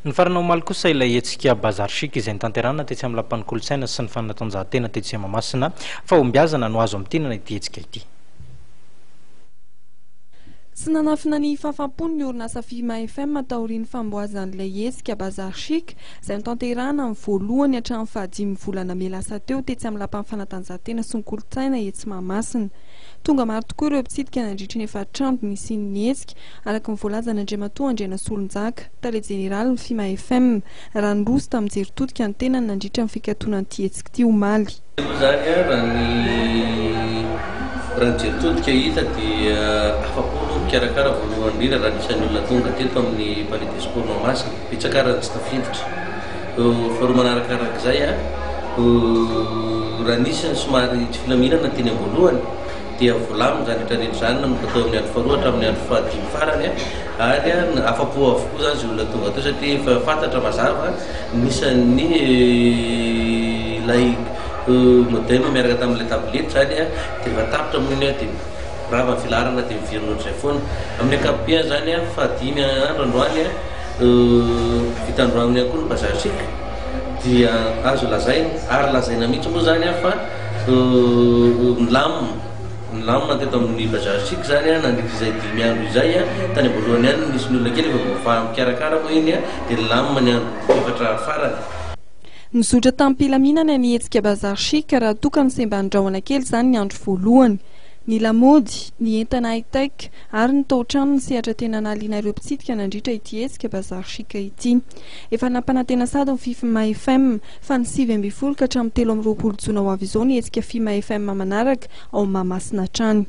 Nifarana omaly kosa ilay hetsika Bazar Chic izay notanterahina tetsy amin'ny Lapan'ny Kolontsaina sy ny Fanatanjahantena tetsy Mahamasina. Fahombiazana no azo amintinana ity hetsika ity. Tsy nanafina ny fahafampony ny orinasa Fima FM taorian'ny famoazan'ilay hetsika Bazar Chic izay notanterahina ny voalohany hatramin'ny fahadimy volana mey lasa teo tetsy amin'ny Lapan'ny Fanatanjahantena sy ny Kolontsaina etsy Mahamasina. Tonga maro tokoa ireo mpitsidika nandritry ny efatr'andro nisian'ny hetsika, araka ny voalazan'Andriamatoa Andrianasolonjaka, Tale Jeneralin'ny Fima FM, raha niroso tamin'ny jery todika ny tenany nandritra ny fikatonan'ity hetsika ity omaly. Aloha izany raha ny raha ny jery todika hita dia afa-po aloha ny mpikarakara voalohany indrindra raha ny isan'ny olona tonga teto amin'ny Palais des Sports Mahamasina, betsaka ary ny tsy tafiditra. Faharoa manarakarak'izay, raha nisy ny somary tsy filaminana teny am-boalohany dia voalamina izany rehetra rehetra izany nanomboka teo amin'ny andro faharoa hatramin'ny andro fahadimy farany ary afa-po avokoa izany izay olona tonga teo satria efa fantatra mazava ny isan'ny ilay modem miaraka tamin'ilay tablette izany dia efa tapitra moa iny dia rava ny filaharana dia miverina ohatr'izay foana. Amin'ny ankapobeny izany fahadimy andro androany vita androany ihany koa ny bazar chic dia azo lazaina ary lazaina mihitsy moa izany fa milamina milamina teto amin'ny bazar chic izany nandritra izay dimy andro izay. Tany am-boalohany ihany nisy ny olona kely efa voavaha mikarakara moa iny dia nilamina ny andro efatra farany. Nizotra tamim-pilaminana ny hetsika Bazar Chic raha toa ka nosembanin-drahona kely izany ny andro voalohany. Ny lamaody, ny entana high-tech ary ny tao-trano ny sehatra tena nahaliana ireo mpitsidika nandritra ity hetsika Bazar Chic ity. Efa nampanantena sady ny Fifma FM fa ny 19 ka hatramin'ny 23 jona ho avy izao ny hetsika Fima FM manaraka ao Mahamasina hatrany.